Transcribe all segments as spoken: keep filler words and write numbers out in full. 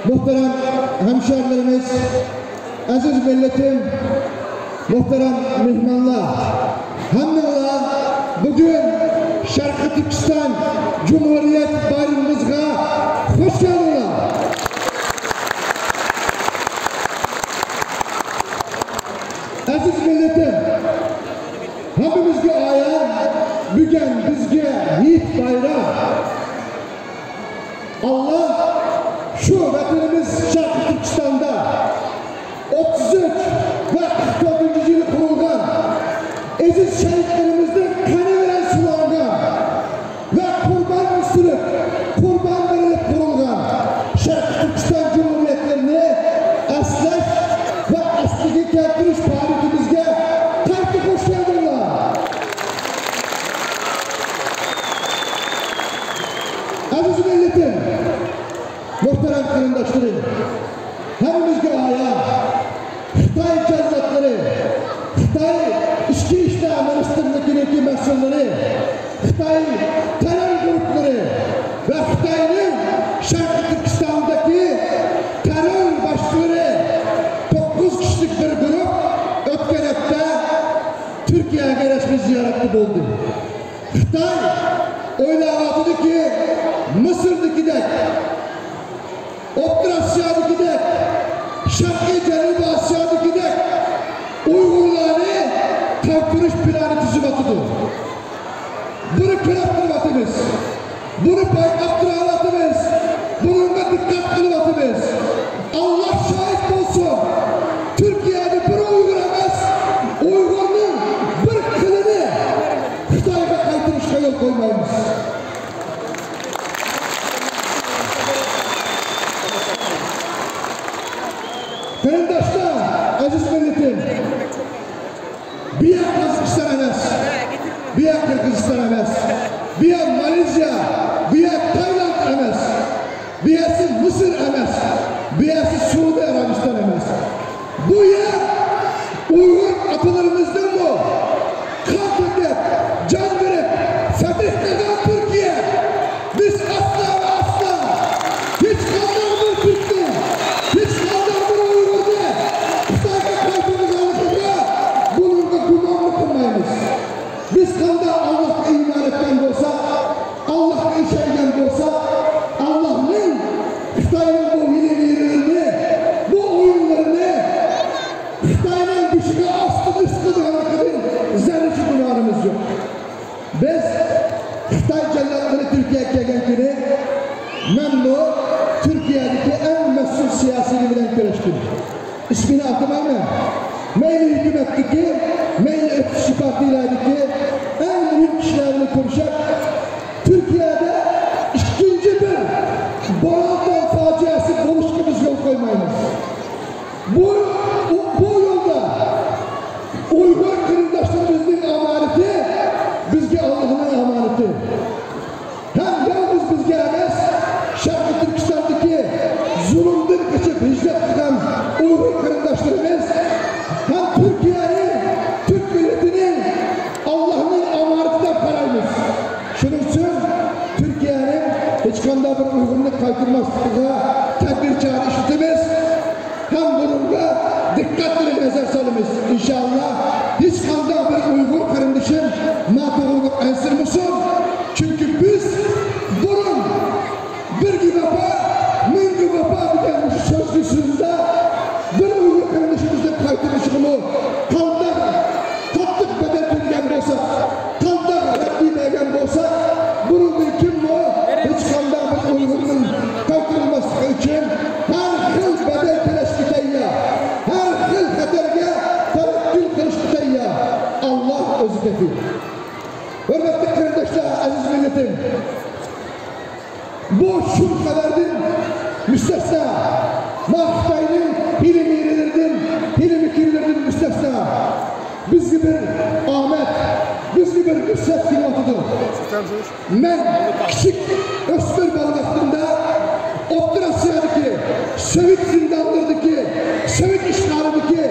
مۇھتەرەم ھەمشەھىرلىرىمىز، ئەزىز مىللىتىم، مۇھتەرەم مېھمانلار، ھەممىڭلار بۈگۈن شەرقىي تۈركىستان جۇمھۇرىيەت بايرىمىمىزغا خۇش كەلدىڭلار. ئەزىز مىللىتىم، ھەممىمىزگە ئايان، بۈگۈن بىزگە ھېيت بايرام. ئاللا شۇ ۋەتىنىمىز شەرقىي تۈركىستاندا ئوتتۇز ئۈچ ۋە قىرىق تۆتىنچى يىلى قۇرۇلغان ئەزىز شەھىدلىرىمىزنىڭ قېنى بىلەن سۇلانغان ۋە قۇربان ئۈزۈلۈپ، قۇربان بېرىلىپ قۇرۇلغان شەرقىي تۈركىستان جۇمھۇرىيەتلىرىنى ئەسلەش ۋە ئەسلىگە كەلتۈرۈش پائالىيىتىمىزگە قايتا خۇش كەلدىڭلار. ئەزىز مىللىتىم، مۇھتەرەم قېرىنداشلىرىم، ھەممىمىزگە ئايان، خىتاي جاللاتلىرى، خىتاي ئىچكى ئىشلار مىنىستىرلىكىنىڭكى مەسئۇللىرى، خىتاي تېررور گۇرۇپپىلىرى ۋە خىتاينىڭ شەرقىي تۈركىستاندىكى تېررور باشلىرى توققۇز كىشىلىك بىر گۇرۇپ ئۆتكەن ھەپتە تۈركىيەگە رەسمىي زىيارەتتە بولدى. خىتاي ئويلاۋاتىدۇكى، مىسىردىكىدەك، ئوتتۇرا ئاسىيادىكىدەك، شەرقىي جەنۇبىي ئاسىيادىكىدەك ئۇيغۇرلارنى قايتۇرۇش پىلانى تۈزۈۋاتىدۇ. بۇنى كۆرۈپ تۇرۇۋاتىمىز. بۇنى بايقاپ تۇرۇۋاتىمىز. بۇنىڭغا دىققەت قىلىۋاتىمىز. ئاللا شاھىت بولسۇن، تۈركىيەدە بىر ئۇيغۇر ئەمەس، ئۇيغۇرنىڭ بىر قىلىنى خىتايغا قايتۇرۇشقا يول قويمايمىز. قېرىنداشلار، ئەزىز مىللىتىم، بۇ يەر قازاقىستان ئەمەس، بۇ يەر قىرغىزىستان ئەمەس، بۇ يەر مالايزىيە، بۇ يەر تايلاند ئەمەس، بۇ يەرسى مىسىر ئەمەس، بۇ يەرسى سەئۇدى ئەرەبىستان ئەمەس. بۇ يەر ئۇيغۇر ئاتىلىرىمىزنىڭمۇ قان تۆكۈپ، جان بېرىپ، فەتھ قىلغان تۈركىيە. بىز ئەسلا ۋە ئەسلا ھېچقانداق بىر تۈركنى، ھېچقانداق بىر ئۇيغۇرنى خىتايغا قايتۇرىدىغانلىقىغا، بۇنىڭغا گۇمانمۇ قىلمايمىز. بىز قانداق ئاللاھقا ئىمان ئېيتقان بولساق، ئاللاھقا ئىشەنگەن بولساق، ئاللاھنىڭ خىتاينىڭ بۇ ھىيلە-ھىيلىلىرىنى، بۇ ئويۇنلىرىنى خىتاينىڭ بېشىغا ئاستىغا ئىسقىدىغانلىقىدىن زەررىچە گۇمانىمىز يوق. بىز خىتاي جاللاتلىرى تۈركىيەگە كەلگەن كۈنى مەنمۇ تۈركىيەدىكى ئەڭ مەسئۇل سىياسىيلەر بىلەن كۆرۈشتۈم. ئىسمىنى ئاتىمايمەن. مەيلى ھۆكۈمەتتىكى، مەيلى ئۆتكۈچى پارتىيەلەردىكى ئەڭ مۇھىم كىشىلەر بىلەن كۆرۈشۈپ، تۈركىيەدە ئىككىنچى بىر بورالتان فاجىئەسى بولۇشىغا بىز يول قويمايمىز. بۇ، بۇ، بۇ يولدا ئۇيغۇر قېرىنداشلىرىمىزنىڭ ئامانىتى بىزگە ئاللاھنىڭ ئامانىتى. ھەم يالغۇز بىزگە ئەمەس، شەرقىي تۈركىستاندىكى زۇلۇمدىن قېچىپ ھىجرەت قىلغان ئۇيغۇر قېرىنداشلىرىمىز ھەم تۈركىيەنى، تۈرك مىللىتىنى ئاللاھنىڭ ئامانىتى دەپ قارايمىز. شۇنىڭ ئۈچۈن تۈركىيەنىڭ ھېچقانداق بىر ئۇيغۇرنى قايتۇرماسلىقىغا تەدبىر چارە ئىشلىتىمىز. ھەم بۇنىڭغا دىققەت بىلەن نەزەر سالىمىز. ئىنشائاللا، ھېچقانداق بىر ئۇيغۇر قېرىندىشىم ناتوغرىلىق ئەنسىرىمىسۇن. چۈنكى بىز بۇرۇن «بىرگە ۋاپا، مىڭغا ۋاپا» دېگەن مۇشۇ سۆزنى سۆزىدە بىر ئۇيغۇر قېرىندىشىمىزنىڭ قايتۇرۇلۇشىغىمۇ قانداق قاتتىق بەدەل تۆلىگەن بولساق، قانداق رەددىيە بەرگەن بولسا، بۇنىڭدىن كېيىنمۇ ھېچقانداق بىر ئۇيغۇرنىڭ قايتۇرۇلماسلىقى ئۈچۈن ھەر خىل بەدەل تۆلەشكە تەييار، ھەر خىل خەتەرگە تەۋەككۈل قىلىشقا تەييار. ئاللا ئۆزى كەپىل. ھۆرمەتلىك قېرىنداشلار، ئەزىز مىللىتىم! بۇ شۇم خەۋەردىن مۇستەسنا، ما خىتاينىڭ ھىيلە-مىيلىلىرىدىن، ھىيلە-مىكىرلىرىدىن مۇستەسنا، بىزگە بىر ئامەت، بىزگە بىر پۇرسەت كېلىۋاتىدۇ. مەن كىچىك ئۆسمۈر بالا ۋاقتىمدا ئوتتۇرا ئاسىيادىكى سوۋېت زىندانلىرىدىكى، سوۋېت ئىشغالىدىكى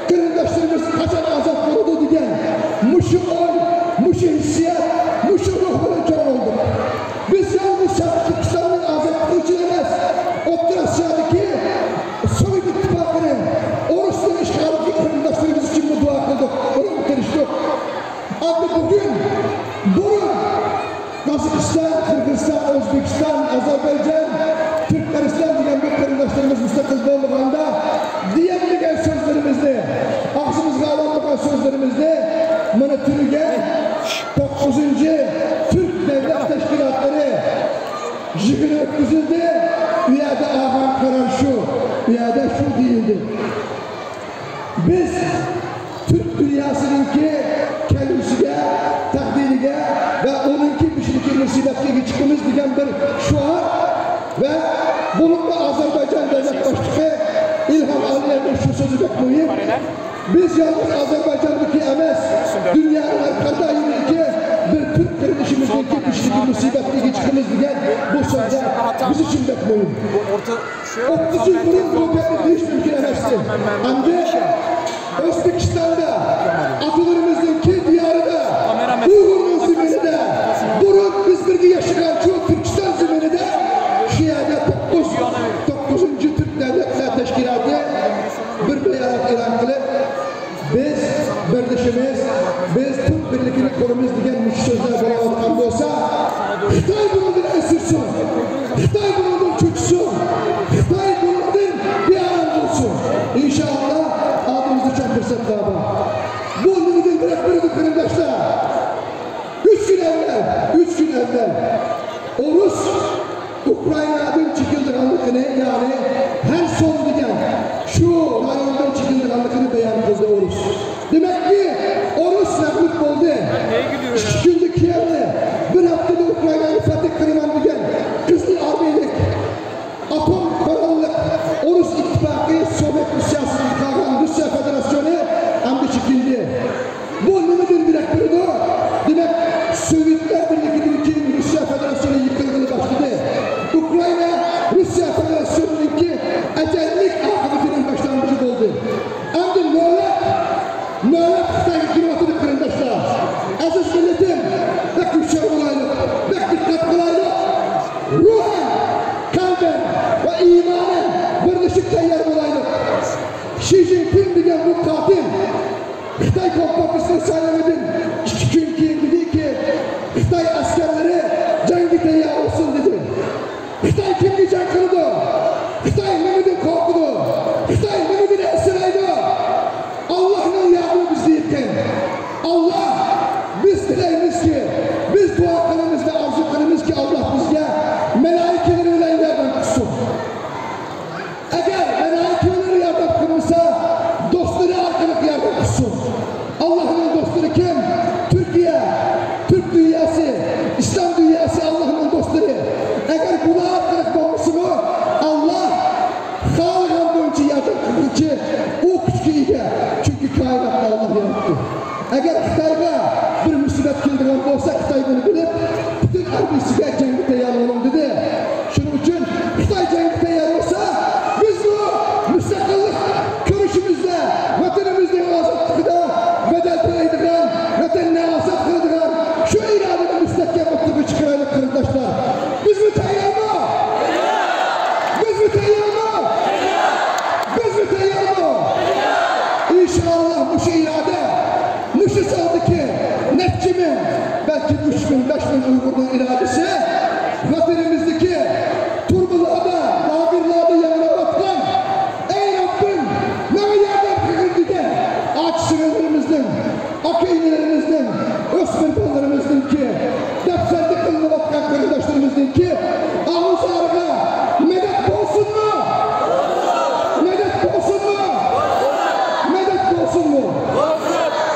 قېرىنداشلىرىمىز قاچان ئازاد بولىدۇ دېگەن مۇشۇ ئوي، مۇشۇ ھېسسىيات، مۇشۇ روھ بىلەن چوڭ بولدۇق. بىز يالغۇز شەرقىي تۈركىستاننىڭ ئازادلىقى ئۈچۈن ئەمەس، ئوتتۇرا ئاسىيادىكى بۈگۈن بۇرۇن قازاقىستان، قىرغىزىستان، ئۆزبېكىستان، ئازەربەيجان، تۈركمەنىستان دېگەن بۇ قېرىنداشلىرىمىز مۇستەقىل بولمىغاندا دېيەلمىگەن سۆزلىرىمىزنى، ئاغزىمىزغا ئالالمىغان سۆزلىرىمىزنى مانا تۈنۈگۈن توققۇزىنچى تۈرك دۆلەت تەشكىلاتلىرى يىغىنى ئۆتكۈزۈلدى. ئۇ يەردە ئالغان قارار شۇ، ئۇ يەردە شۇ دېيىلدى. بىز تۈرك دۇنياسىنىڭكى كەلگۈسىگە، تەقدىرىگە ۋە ئۇنىڭكى بېشىدىكى مۇسىبەتكە ئىگە چىقىمىز دېگەن بىر شوئار ۋە بولۇپمۇ ئازەربەيجان دۆلەت باشلىقى ئىلھام ئالىيېۋنىڭ شۇ سۆزى بەك مۇھىم. بىز يالغۇز ئازەربايجاندىكى ئەمەس، دۇنيانىڭ ھەر قانداق يېرىدىكى بىر تۈرك قېرىندىشىمىزنىڭكى بېشىدىكى مۇسىبەتكە ئىگە چىقىمىز دېگەن بۇ سۆزلەر بىز ئۈچۈن بەك مۇھىم. ئوتتۇز يىل بۇرۇن بۇ گەپنى دېيىش مۇمكىن ئەمەستى. ئەمدى ئۆزبېكىستاندا، ئاتىلىرىمىزنىڭكى دىيارىدا، ئۇيغۇرنىڭ زېمىنىدە، بۇرۇن بىز بىرگە ياشىغان شۇ تۈركىستان زېمىنىدە، شۇ يەردە توققۇز، توققۇزىنچى تۈرك دۆلەتلەر تەشكىلاتى بىر بايانات ئېلان قىلىپ، بىز بىرلىشىمىز، بىز تۈرك بىرلىكىنى قۇرىمىز دېگەن مۇشۇ سۆزلەر بولۇۋاتقان بولسا، خىتاي بۇنىڭدىن ئەنسىرىسۇن، خىتاي بۇنىڭدىن چۆچۈسۇن، خىتاي بۇنىڭدىن بىئارام بولسۇن. ئىنشائاللا، ئالدىمىزدا چوڭ پۇرسەتلەر بار. بۇ نېمىدىن دېرەك بېرىدۇ، قېرىنداشلار؟ ئۈچ كۈن ئەۋۋەل، ئۈچ كۈن ئەۋۋەل ئورۇس ئۇكرائىنادىن چېكىنىدىغانلىقىنى، يەنى خېرسون دېگەن شۇ رايوندىن چېكىنىدىغانلىقىنى بايان قىلدى ئورۇس. دېمەككى، ئورۇس مەغلۇپ بولدى. ئىككى كۈندە كىيېۋنى، بىر ھەپتىدە ئۇكرائىنانى فەتھ قىلىمەن دېگەن قىزىل ئارمىيىلىك، ئاتوم قوراللىق ئورۇس ئىتتىپاقى، سوۋېت روسىيەسىدىن قالغان روسىيە فېدېراتسىيونى ئەمدى چېكىندى. بۇ نېمىدىن دېرەك بېرىدۇ؟ دېمەك، سوۋېتلار بىرلىكىدىن كېيىن روسىيە فېدېراتسىيونى يىقىلغىلى باشلىدى. ئۇكرائىنا روسىيە فېدېراتسىيونىنىڭكى ئەجەللىك ئاقىۋىتىنىڭ باشلانغۇچى بولدى. ئەمدى نۆۋەت، نۆۋەت خىتايغا كېلىۋاتىدۇ، قېرىنداشلار. ئەزىز مىللىتىم، بەك ھوشيار بولايلۇق، بەك دىققەت قىلايلۇق. روھەن، قەلبەن ۋە ئىمانەن بىرلىشىپ تەييار بولايلۇق. شى جىنپىڭ دېگەن بۇ قاتىل خىتاي كومپارتىيىسىنىڭ سايلىمىدىن ئىككى كۈن كېيىن دېدىكى، خىتاي ئەسكەرلىرى جەڭگە تەييار بولسۇن دېدى. خىتاي كىمگە جەڭ قىلىدۇ؟ خىتاي نېمىدىن قورقىدۇ؟ خىتاي نېمىدىن ئەنسىرەيدۇ؟ ئاللاھنىڭ ياردىمى بىزگە يېقىن. ئاللاھ، بىز تىلەيمىزكى، بىز دۇئا قىلىمىز ۋە ئارزۇ قىلىمىزكى، ئاللاھ بىزگە مەلائىكىلىرى بىلەن ياردەم قىلسۇن. ئەگەر مەلائىكىلەر ياردەم قىلمىسا، دوستلىرى ئارقىلىق ياردەم قىلسۇن. ئاللاھنىڭ دوستلىرى كىم؟ تۈركىيە، تۈرك دۇنياسى، ئىسلام دۇنياسى ئاللاھنىڭ دوستلىرى. ئەگەر بۇلار ئارقىلىق بولمىسىمۇ، ئاللاھ خالىغان بويىچە ياردەم قىلغۇچى ئۇ كۈچكە ئىگە. چۈنكى كائىناتنى ئاللاھ ياراتتى. ئەگەر خىتايغا بىر مۇسىبەت كېلىدىغان بولسا، خىتاي بۇنى بىلىپ، پۈتۈن ئارمىيىسىگە جەڭگە تەييار بولۇڭ دېدى. شۇنىڭ ئۈچۈن خىتاي جەڭگە تەييار بولسا، بىزمۇ مۇستەقىللىق كۈرىشىمىزدە، ۋەتىنىمىزنىڭ ئازادلىقىدا بەدەل تۆلەيدىغان، ۋەتەننى ئازاد قىلىدىغان شۇ ئىرادىنى مۇستەھكەم ئوتتۇرىغا چىقىرايلى، قېرىنداشلار. بىزمۇ تەييارمۇ؟ بىزمۇ تەييارمۇ؟ بىزمۇ تەييارمۇ؟ ئىنشائاللا، مۇشۇ ئىرادە، مۇشۇ زالدىكى نەچچە مىڭ، بەلكى ئۈچ مىڭ، بەش مىڭ ئۇيغۇرنىڭ ئىرادىسى ۋەتىنىمىزدىكى تۈرمىلەردە، لاگېرلاردا ياڭراۋاتقان، ئەي رەببىم، ماڭا ياردەم قىلغىن دېگەن ئاچا-سىڭىللىرىمىزنىڭ، ئاكا-ئىنىلىرىمىزنىڭ، ئۆسمۈر بالىلىرىمىزنىڭكى، دەپسەندە قىلىنىۋاتقان قېرىنداشلىرىمىزنىڭكى ئاۋۇ زارىغا مەدەت بولسۇنمۇ؟ مەدەت بولسۇنمۇ؟ مەدەت بولسۇنمۇ؟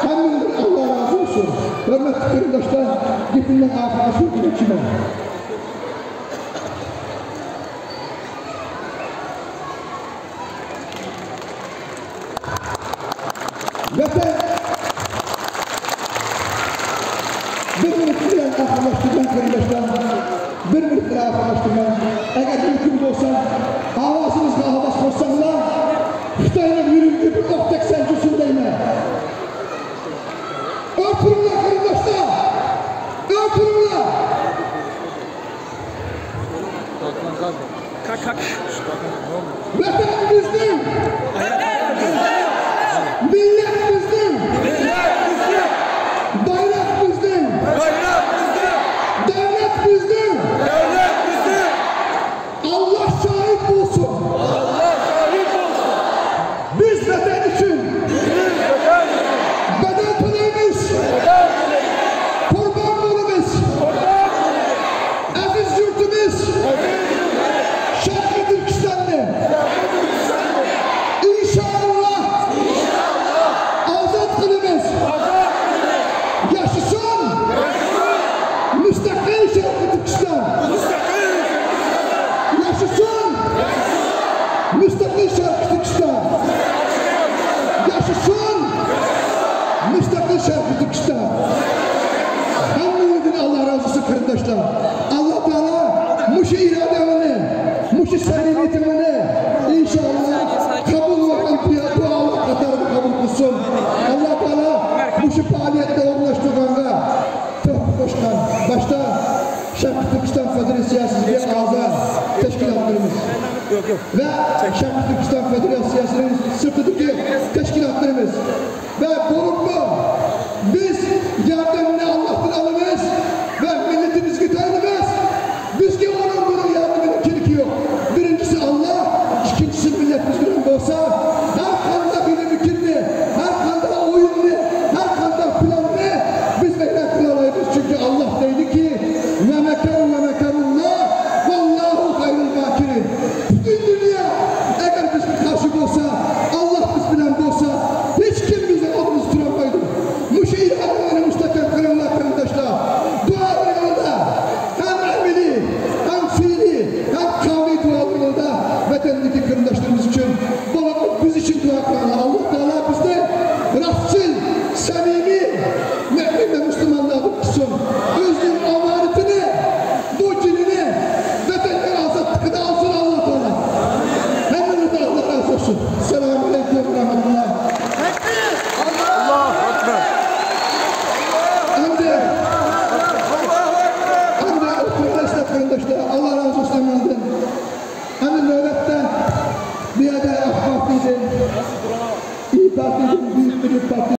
ھەممىڭلار ئاللا رازى بولسۇن. ھۆرمەتلىك قېرىنداشلار، گېپىمنىڭ ئاخىرىغا شۇ دېمەكچىمەن. ۋەتەن، بىر مىنۇت بىلەن ئاخىرلاشتۇرىمەن، قېرىنداشلار. بىر مىنۇت بىلەن ئاخىرلاشتۇرىمەن. ئەگەر مۇمكىن بولسا، ئاۋازىمىزغا ئاۋاز قوشساڭلار، خىتاينىڭ يۈرىكىگە بىر ئوقتەك سانجىلسۇن دەيمەن. ئۆرە تۇرۇڭلار، قېرىنداشلار! ئۆرە تۇرۇڭلار! ۋەتەن بىزنىڭ! مىللەت بىزنىڭ! بايراق مۇستەقىل شەرقىي تۈركىستان! ياشىسۇن مۇستەقىل شەرقىي تۈركىستان! ھەممىڭىزدىن ئاللا رازى بولسۇن، قېرىنداشلار. ئاللا تائالا مۇشۇ ئىرادەڭلارنى، مۇشۇ سەمىمىيىتىڭلارنى ئىنشائاللا قەبۇل قىلىپ، دۇئالار قاتارىدا قەبۇل قىلسۇن. ئاللا تائالا مۇشۇ پائالىيەتنى ئورۇنلاشتۇرغانغا تۆھپە قوشقان، باشتا شەرقىي تۈركىستان فېدېراتسىيەسىگە ئەزا تەشكىلاتلىرىمىز ۋە شەرقىي تۈركىستان فېدېراتسىيەسىنىڭ سىرتىدىكى تەشكىلاتلىرىمىز ۋە بولۇپمۇ بىز ياردەمنى ئاللاھتىن ئالىمىز ۋە مىللىتىمىزگە تايىنىمىز. بىزگە ئۇنىڭ بۇنىڭ ياردىمىنىڭ كېرىكى يوق. بىرىنچىسى ئاللا، ئىككىنچىسى مىللەت بىز بىلەن بولسا، ھەر قانداق ھىيلە-مىكىرنى، ھەر قانداق ئويۇننى، ھەر قانداق پىلاننى بىز ۋەيران قىلالايمىز. چۈنكى ئاللا دەيدىكى، ۋە مەكەرۇ ۋە مەكەرۇللا، ۋاللاھۇ خەيرۇل ماكىرىن. پۈتۈن دۇنيا ئەگەر بىزگە قارشى بولسا، ئاللا بىز بىلەن بولسا، ھېچكىم بىزنىڭ ئالدىمىزدا تۇرالمايدۇ. مۇشۇ ئىرادىنى مۇستەھكەم قىلىڭلار، قېرىنداشلار. دۇئالىرىڭلاردا، ھەم ئەمەلىي، ھەم پېئىلىي، ھەم قەۋمىي دۇئالىرىڭلاردا ۋەتەندىكى قېرىنداشلىرىمىز ئۈچۈن، بولۇپمۇ بىز ئۈچۈن دۇئا قىلىڭلار. ئاللا تائالا بىزنى راستچىل، سەمىمىي، مۆمىن ۋە مۇسۇلمانلاردىن قىلسۇن. ئۆزىنىڭ ئامانىتىنى، بۇ جېنىنى ۋەتەننىڭ ئازادلىقىدا ئالسۇن ئاللا تائالا. ھەممىڭىزدىن ئاللا رازى بولسۇن. ئەسسالامۇ ئەلەيكۇم ۋە رەھمەتۇللا. ئەمدى، ئەمدى ئوتتۇرىدا ئىشلەپ قېرىنداشلار، ئاللا رازى بولسۇن ھەممىڭىزدىن. ئەمدى نۆۋەتتە بۇ يەردە ئاك پارتىيىدىن، ئىيى پارتىيىدىن، بۈيۈك مىللىي پارتىيە